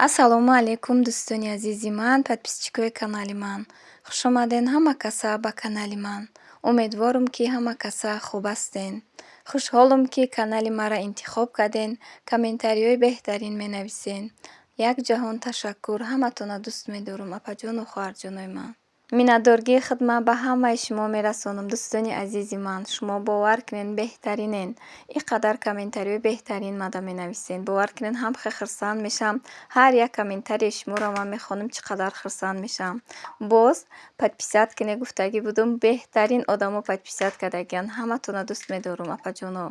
Ассалому алайкум, дӯстони азизи ман, подписчикои канали ман. Хушомаден ҳама каса ба канали ман. Умедворум, ки ҳама каса хуб ҳастен. Хушҳолум, ки канали маро интихоб карден, комментариҳои беҳтарин менависен. Як ҷаҳон ташаккур, ҳаматона дӯст медорум, апаҷону хоҳарҷонои ман. Миннатдоргии худма ба ҳамаи шумо мерасонам, дӯстони азизи ман. Шумо бовар кунед, беҳтаринен. Ин қадар комментариҳои беҳтарин мада менависен. Бовар кунед, ҳам хел хурсанд мешавам. Ҳар як комментарияи шуморо ман мехонам, чӣ қадар хурсанд мешавам. Боз подписать кунед гуфтагӣ будум, беҳтарин одамо подписать кардагиянд. Ҳаматона дӯст медорум, апаҷоно.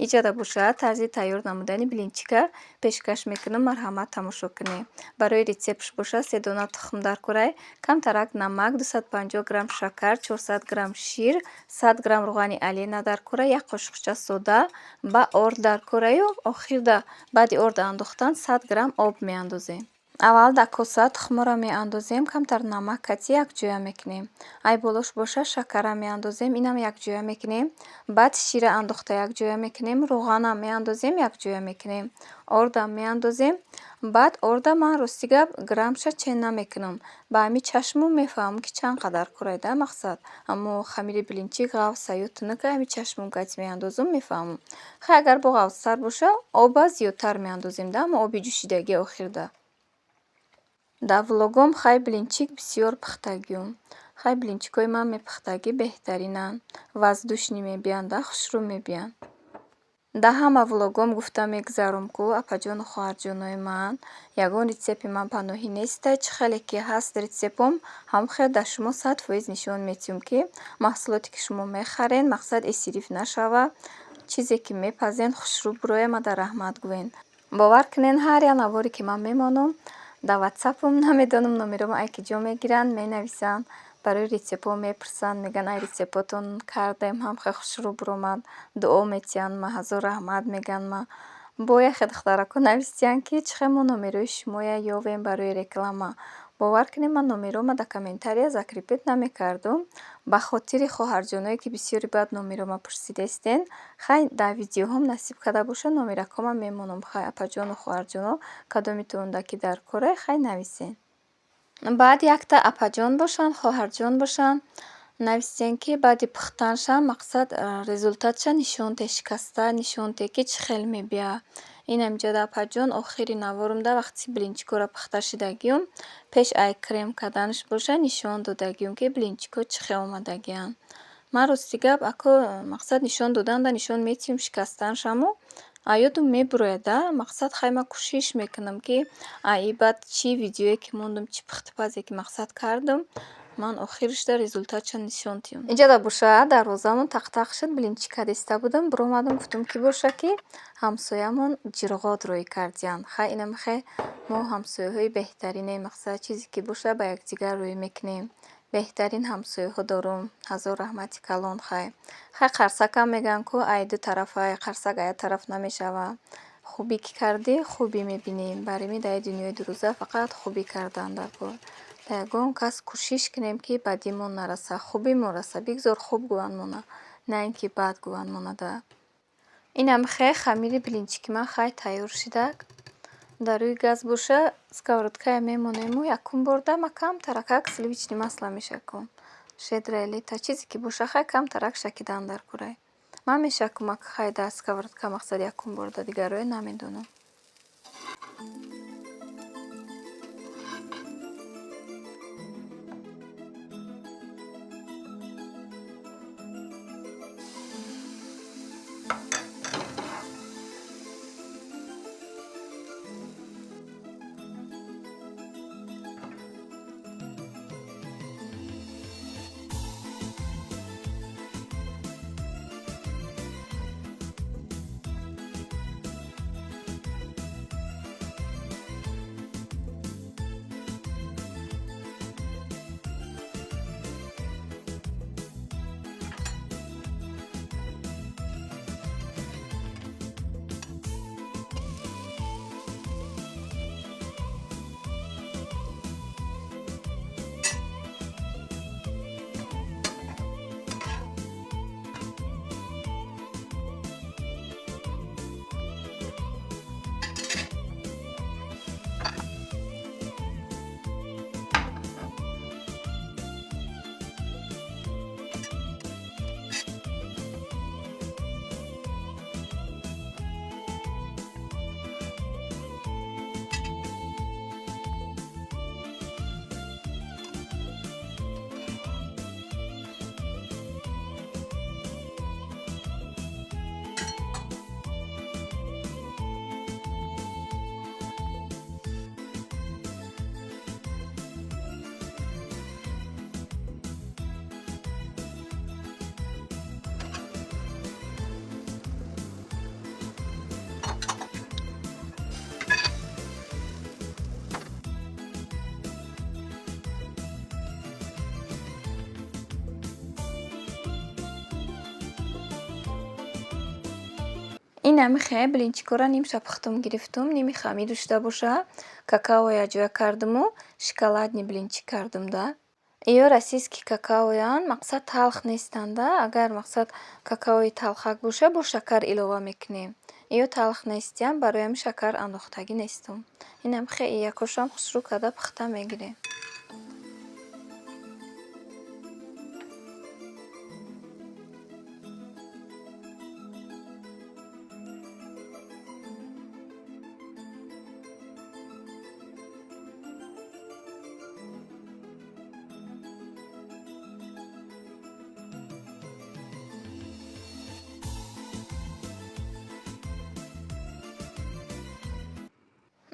Иҷода бошад, тарзи тайёр намудани блинчика пешкаш мекунам, марҳамат, тамошо кунед. Барои рецептш бошад, се дона тухм дар курай, камтарак намак, 250 грамм шакар, 400 грамм шир, 100 грамм равғани Олена дар кура, як қошуқча сода ба орд дар кураю охирда баъди орд андохтан 100 грамм об меандозем. Аввал дар коса тухмҳоро меандозем, камтар намак кати якҷоя мекунем. Ай болош боша, шакарам меандозем, инам якҷоя мекунем. Баъд шира андохта якҷоя мекунем, равғанам меандозем, якҷоя мекунем. Ордам меандозем. Баъд орда ман, рости гап, граммша чен намекунам. Ба ҳамин чашмум мефаҳмам, ки чанд қадар курайда мақсад. Аммо хамири блинчик ғафса ё тунука, ҳамин чашмум кати меандозум, мефаҳмам. Хай, агар бо ғафстар боша, оба зиёдтар меандозем да, аммо оби ҷӯшидагӣ охирда. Дар влогом хай блинчик бисёр пухтагиюм. Хай, блинчикҳои ман мепухтагӣ беҳтаринанд. Воздушный мебиянд да, хушрӯ мебиянд. Дар ҳама влогом гуфта мегузарам ку, апаҷону хоҳарҷонои ман, ягон рецепти ман паноҳӣ нестай, чӣ хеле ки ҳаст рецептом, ҳамон хел дар шумо 100% нишон медиҳам, ки маҳсулоте, ки шумо мехарен, мақсад исриф нашава, чизе ки мепазен, хушрӯ бирояд, мада раҳмат гӯен. Бовар кунед, ҳар як наворе, ки ман мемонам, дар ватсапам, намедонам, номерома ай ки ҷо мегиранд, менависанд, барои рецептҳо мепурсанд, мегӯянд, ай рецептҳотон кардем, ҳам хел хушрӯ биромад, дуо метиҳанд ма, ҳазор раҳмат мегӯянд ма. Бо яхе духтарако нависиянд, ки чӣ хел мо номерои шумоя ёвем барои реклама. Бовар кунед, ман номерома дар комментария закрепить намекардум. Ба хотири хоҳарҷоное, ки бисёри баъд номерома пурсидаистен, хай, дар видеоҳом насиб карда бошад, номеракҳома мемонам. Хай, апаҷону хоҳарҷоно, кадомитонда ки дар корай, хай, нависен. Баъд якта апаҷон бошанд, хоҳарҷон бошанд, нависен, ки баъди пухтаншам, мақсад, результатша нишон те, шикаста нишон те, ки чӣ хел мебияд. Инам иҷода, апаҷон, охири наворумда, вақти блинчикҳоро пухта шидагиюм, пеш ай крем карданаш боша, нишон додагиюм, ки блинчикҳо чӣ хел омадагиянд. Ман, рости гап, ако мақсад, нишон доданда нишон метиҳум шикастаншаму, а ёдум мебурояд да, мақсад. Хай, ман кӯшиш мекунам, ки ай и баъд чӣ видеое ки мондум, чӣ пухтупазе ки мақсад кардум, ман охиришда результатша нишон диҳам. Инҷода боша, дарвозамон тақ-тақ шуд, блинчик кадиста будам, биромадам, гуфтам, ки боша, ки ҳамсоямон ҷирғот рӯй кардиянд. Хай, инам хе, мо ҳамсояҳои беҳтаринем, мақсад, чизе ки боша, ба якдигар рӯй мекунем. Беҳтарин ҳамсояҳо дорум, ҳазор раҳмати калон. Хай, хай, қарсакам мегӯянд ку ай ду тарафай, қарсак ай як тараф намешавад. Хубӣ ки кардӣ, хубӣ мебинӣ. Барои ин дар дунёи дурӯза фақат хубӣ кардан дар кор. Дар ягон кас кӯшиш кунем, ки бадимон нараса, хубимон раса. Бигзор хуб гӯянд мона, на ин ки бад гӯянд монада. Инам хе, хамири блинчики ман хай тайёр шидак. Дар рӯи газ боша, сковородкая мемонему, якум борда ма камтаракак сливочный масло мешакум. «Щедрое лето», чизе ки боша, хай, камтарак шакидан дар курай. Ман мешакум хай дар сковородка, мақсад, якум борда, дигарое намедонам. Ин ами хе блинчикора нимша пухтум гирифтум, ними хамир дошта боша. Какао якҷоя кардуму шоколадный блинчик кардум да. Иё российский какаоянд, мақсад талх нестанда. Агар мақсад какаои талхак боша, бо шакар илова мекунем. Иё талх нестиянд, барои ҳамин шакар андохтагӣ нестум. Инам хе иякошам хушрӯ карда пухта мегирем.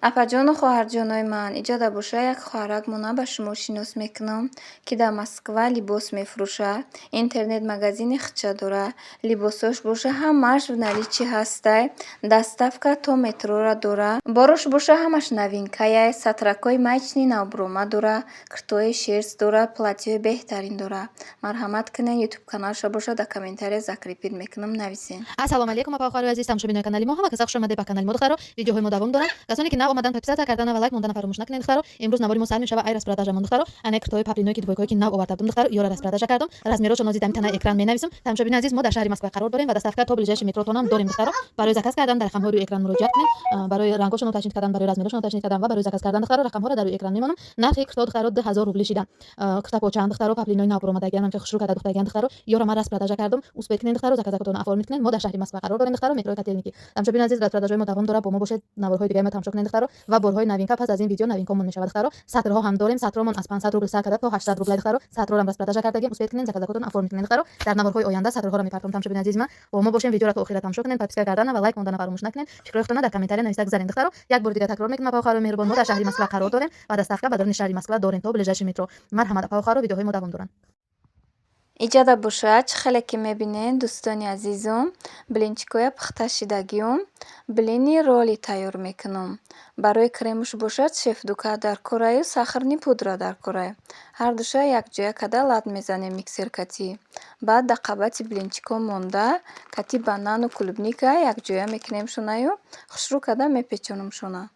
Апаҷону хоҳарҷонои ман, иҷода боша як хоҳарак мона ба шумо шинос мекунам, ки дар Москва либос мефурӯша, интернет-магазини худша дора, либосош боша ҳамааш в наличии ҳастай, доставка то метрора дора, борош боша ҳамаш новинкаяй, сатракҳои маечный навбурома дора, куртои шерсть дора, платьеҳои беҳтарин дора. Марҳамат кунед, ютуб каналша боша дар комментария закрепить мекунам, нависен. Ассалому алайкум, апа, хоҳарои азиз, тамошобинои канали мо, ҳама каса хуш омадед ба канали мо, духтаро. Видеоҳои мо давом доранд. Касоне ки нав омадан, подписаться кардана ва лайк мондана фаромӯш накунед, духтаро. Имрӯз навори мо сар мешава ай распродажамон, духтаро. Ана куртои поплиное ки двойкое ки нав оварда будам, духтаро, ёра распродажа кардам. Размерошо нози дами танаи экран менависам. Тамошобини азиз, мо дар шаҳри Москва қарор дорем ва доставка то ближайший метротонам дорем, духтаро. Барои заказ кардан дар рақамҳои рӯи экран муроҷиат кунед. Барои рангошон уточнить кардан, барои размерошон уточнить кардан ва барои заказ кардан, духтаро, рақамҳоро дар рӯи экран мемонам. Нархи курто, духтаро, 2000 рубли шидан. Курта почаанд, духтаро, поплинои нав буромадагиан, ҳамча хушрӯ карда духтагиан, духтаро. Ёра ман распродажа кардам. Успеть кунед, духтаро, заказакотонро оформить кунед. Мо дар шаҳри Москва қарор дорем, духтаро, метрои Котельники. Тамошобини азиз, распродажаҳои мо давом дорад, бо мо бошед, наворҳои дигаи мо тамошо кунед, духтаро, ва борҳои новинка. Пас аз ин видео новинкомон мешавад, духтаро. Сатрҳо ҳам дорем, сатромон аз 500 рубл сар карда то 800 рубля, духтаро. Сатрорам распродажа кардагим. Успеть кунед, заказакотонро оформить кунед, духтаро. Дар наворҳои оянда сатрҳоро мепартом. Тамошобини азизи ман, бо мо бошем, видеоро то охира тамошо кунед, подписка кардана ва лайк мондана фаромӯш накунед. Фикрҳои худтонро дар комментария нависта гузаред, духтаро. Як бори дигар такрор мекунам, апа, хоҳарои меҳрубон, мо дар шаҳри Москва қарор дорем ва доставка ба даруни шаҳри Москва дорем то ближайший метро. Марҳамат, апа, хоҳаро, видеоҳои мо давом доранд. Иҷода бошад, чӣ хеле ки мебинед, дӯстони азизум, блинчикоя пухта шидагиюм, блини ролли тайёр мекунам. Барои кремуш бошад шефдука дар кораю, сахарный пудра дар корай. Ҳардуша якҷоя карда лат мезанем миксер катӣ. Баъд дар қабати блинчикҳо монда, кати банану клубника якҷоя мекунем шонаю, хушрӯ карда мепечонам шона.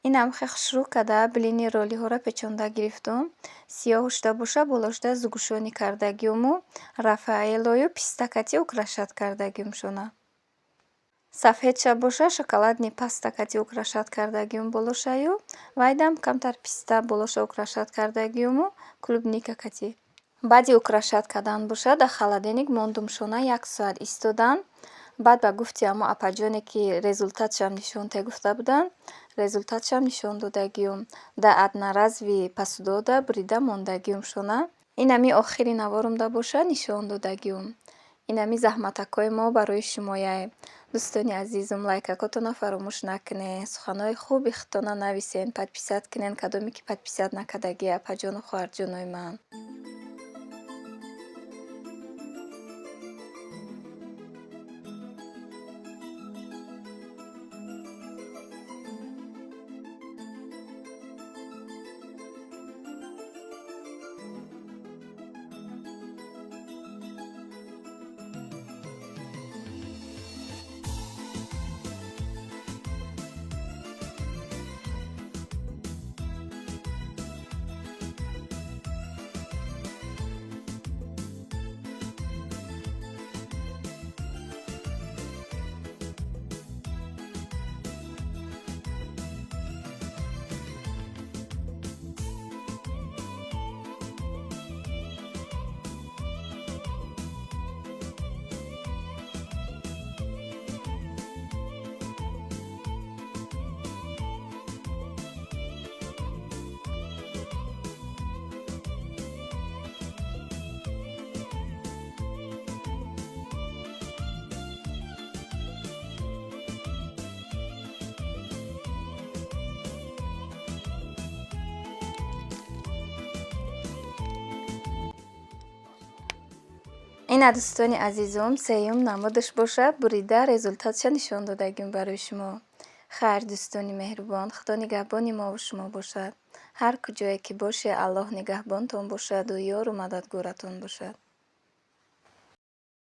Инам хе хушрӯ када блини ролиҳоро печонда гирифтум. Сиёҳ шуда боша, болошда сгущёнка кардагиуму рафаэллою писта кати украшать кардагиумшона. Сафедша боша, шоколадный паста кати украшать кардагиум болошаю, вайдам камтар писта болоша украшать кардагиуму клубника кати. Баъди украшать кардан боша, дар холодильник мондумшона, як соат истодан. Баъд ба гуфти ҳамо апаҷоне, ки результатшам нишон те гуфта буданд, результатшам нишон додагиум. Дар одноразовый посудода бурида мондагиумшона. Инами охири наворумда боша, нишон додагиум. Инами заҳматакҳои мо барои шумояй. Дӯстони азизум, лайкакотонро фаромӯш накунед, суханҳои хуби худтонро нависен, подписать кунед, кадоме ки подписать накардагӣ, апаҷону хоҳарҷонои ман. Ина, дӯстони азизум, сеюм намудаш боша, бурида результатша нишон додагим барои шумо. Хайр, дӯстони меҳрубон, Худо нигаҳбони мову шумо бошад. Ҳар куҷое ки боше, Аллоҳ нигаҳбонтон бошаду ёру мададгоратон бошад.